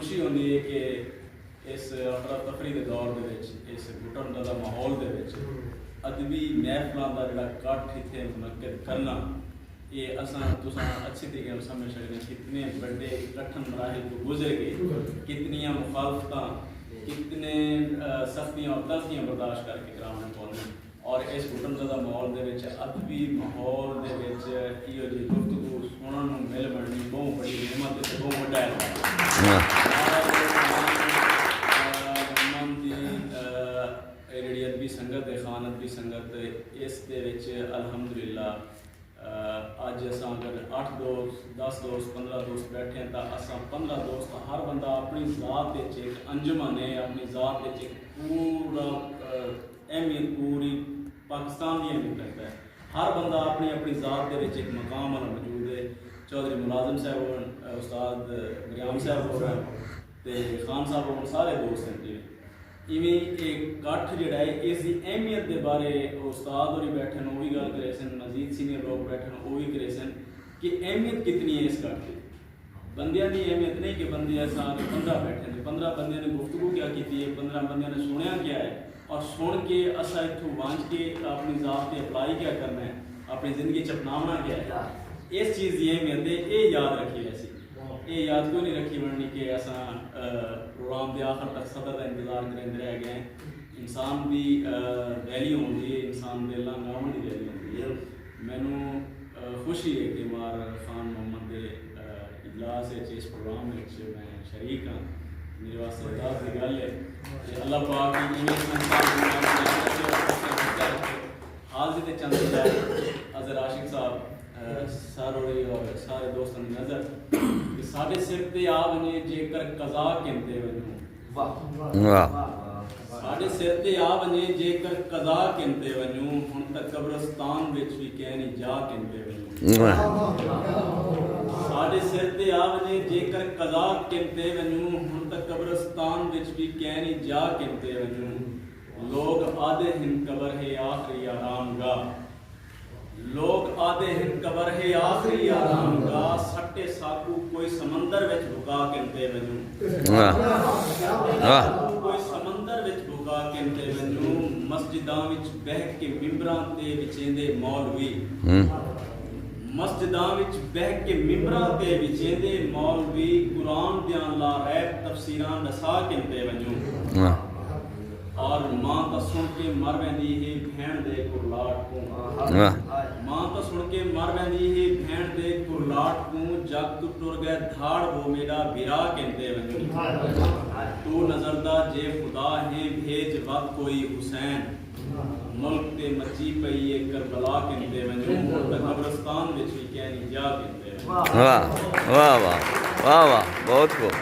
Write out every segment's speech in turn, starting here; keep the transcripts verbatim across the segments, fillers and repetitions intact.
خوشی ہوندی ہے کہ اس افراتفری دے دور دے وچ، اس گھٹن زدہ ماحول دے وچ ادبی محفلاں دا جڑا کٹھ اتھے منعقد کرنا، یہ اساں تساں اچھے طریقے نال سمجھ سکدے ہیں کتنے وڈے کٹھن مراحل توں گزر گئے، کتنیاں مخالفتاں، کتنے سختیاں اور تلخیاں برداشت کر کے کراونے پوندے ہیں۔ اور اس گھٹن زدہ ماحول دے وچ، ادبی ماحول دے وچ ایہو جہی گفتگو سنڑن نوں مل ونڑنی بہوں وڈی نعمت ہے تے بہوں وڈا اعزاز ہے۔ محمد دی اے جیڑھی ادبی سنگت ہے، خان ادبی سنگت، اس دے وچ الحمدللہ اج اساں اگر اٹھ دوست، دس دوست، پندرہ دوست بیٹھے ہیں تاں اساں پندرہ دوست، ہر بندہ اپنی ذات وچ ایک انجمن ہے، اپنی ذات وچ ایک پورا اہمیت پوری پاکستان دی اہمیت رکھدا ہے۔ ہر بندہ اپنی اپنی ذات دے وچ ایک مقام والا موجود ہے۔ چوہدری ملازم صاحب ہون، استاد مریام صاحب ہون، تے خان صاحب ہون، سارے دوست ہیں جی۔ ایویں ایک کٹھ جڑا ہے، اس دی اہمیت دے بارے استاد ہوری بیٹھے ہیں، وہ بھی گل کرے سن، مزید سینئر لوگ بیٹھے ہیں، وہ بھی کرے سن کہ اہمیت کتنی ہے اس کٹھ دی۔ بندیاں دی اہمیت نہیں کہ بندے ایسا آ کے پندرہ بیٹھے ہیں، پندرہ بندیاں نے گفتگو کیا کیتی ہے، پندرہ بندیاں نے سنیا کیا ہے، اور سن کے اسا اتھوں ونج کے اپنی ذات تے اپلائی کیا کرنا ہے، اپنی زندگی چ اپناونا کیا ہے، اس چیز دی اہمیت ہے، اے یاد رکھی ویسی۔ اے یاد کوئی نہیں رکھی ونڑنی کہ اساں پروگرام دے آخر تک صدر دا انتظار کریندے رہ گئے ہیں۔ انسان دی ویلیو ہوندی ہے، انسان دے لنگ آون دی ویلیو ہوندی ہے۔ مینوں خوشی ہے کہ مار خان محمد دے اجلاس وچ، اس پروگرام وچ میں شریک ہاں۔ میرے واسطے اعزاز دی گل ہے کہ اللہ پاک دی ایویں سنسار حاضر تے چند اظہر عاشق صاحب، سر ہوری اور سارے دوستاں دی نظر کہ ساڈے سر تے آ ونجے جے کر قضا کنتے ونجوں۔ واہ۔ ساڈے سر تے آ ونجے جے کر قضا کنتے ونجوں، ہن تاں قبرستان وچ وی کینی جا کنتے ونجوں۔ واہ۔ ساڈے سر تے آ ونجے جے کر قضا کنتے ونجوں، ہن تاں قبرستان وچ وی کینی جا کنتے ونجوں۔ لوگ آدھے ہن قبر ہے آخری آرام گاہ۔ لوگ آدھے ہن قبر ہے آخری آرام گاہ، سٹے ساکوں کوئی سمندر وچ بھکا کنتے ونجوں۔ واہ۔ واہ۔ کوئی سمندر وچ بھکا کنتے ونجوں۔ مسجداں وچ بہہ کے ممبراں تے وچیندے مولوی۔ ہوں۔ مسجداں وچ بہہ کے ممبراں تے وچیندے مولوی، قرآن دیاں لا ریب تفسیراں ڈسا کنتے ونجوں۔ واہ۔ اور ماں تاں سݨ کے مر ویندی ہے بھیݨ دے کرلاٹ کوں۔ واہ۔ ماں تاں سݨ کے مر ویندی ہے بھیݨ دے کرلاٹ کوں، جڳ توں ٹر ڳئے دھاڑ وہ میݙا بھرا کنتے ونڄوں۔ توں نظر دا جے خدا ہیں بھیڄ وت کوئی حسین، ملک تے مچی پئی اے کربلا کنتے ونڄوں، ہݨ تاں قبرستان وچ وی کینی جا کنتے ونڄوں۔ واہ، واہ، واہ، واہ، واہ، بہت خوب۔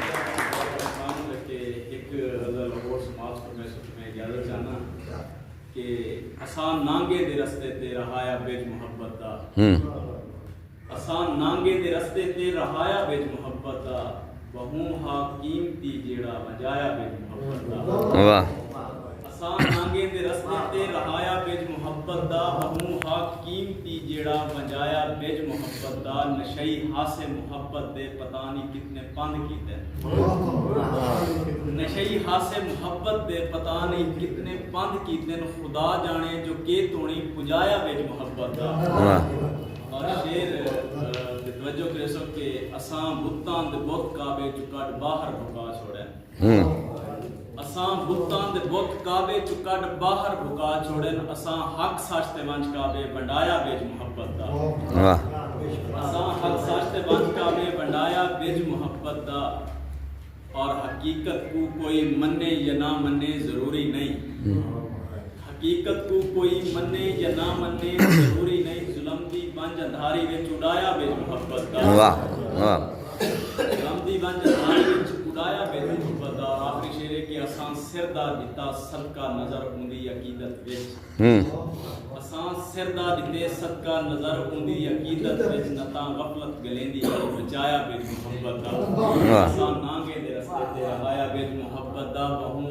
ہک غزل ہور سماعت فرمائیسو۔ میں اجازت چاہنا کہ اساں نانگے دے رستے تے رہایا بج محبت دا۔ ہوں۔ اساں نانگے دے رستے تے رہایا بج محبت دا، بہوں ہا قیمتی جیڑھا ونجایا بج محبت دا۔ واہ۔ اساں نانگے دے رستے تے رہایا بج محبت دا، بہوں ہا قیمتی جیڑھا ونجایا بج محبت دا، نشئی ہاسے محبت دے پتہ نہیں کتنے پندھ کیتن۔ نشئی ہاسے محبت دے پتہ نہیں کتنے پندھ کیتن، خدا جانے جو کے توڑیں پجایا بج محبت دا۔ واہ۔ اور شعر، آ، تے توجہ کریسو کہ اساں بتاں دے بت کعبے چوں کڈھ باہر بھکا چھوڑے۔ ہوں۔ اساں بتاں دے بت کعبے چوں کڈھ باہر بھکا چھوڑن، اساں حق سچ تے ونج کعبے ونڈایا بج محبت دا۔ واہ۔ اساں حق سچ تے ونج کعبے ونڈایا بج محبت دا۔ اور حقیقت کوں کوئی منے یا نہ منے ضروری نہیں۔ ہوں۔ حقیقت کوں کوئی منے یا نہ منے ضروری نہیں، ظلم دی ونج اندھاری وچ اڈایا بج محبت دا۔ واہ، واہ۔ ظلم دی ونج اندھاری وچ اڈایا بج محبت دا۔ اور آخری شعر ہے کہ اساں سر دا ݙتا صدقہ نظر اوندی عقیدت وچ۔ ہوں۔ اساں سر دا ݙتے صدقہ نظر اوندی عقیدت وچ، نہ تاں غفلت گلیندی ہے بچایا بج محبت دا۔ واہ۔ اساں نانگے دے رستے تے رہایا بج محبت دا، بہوں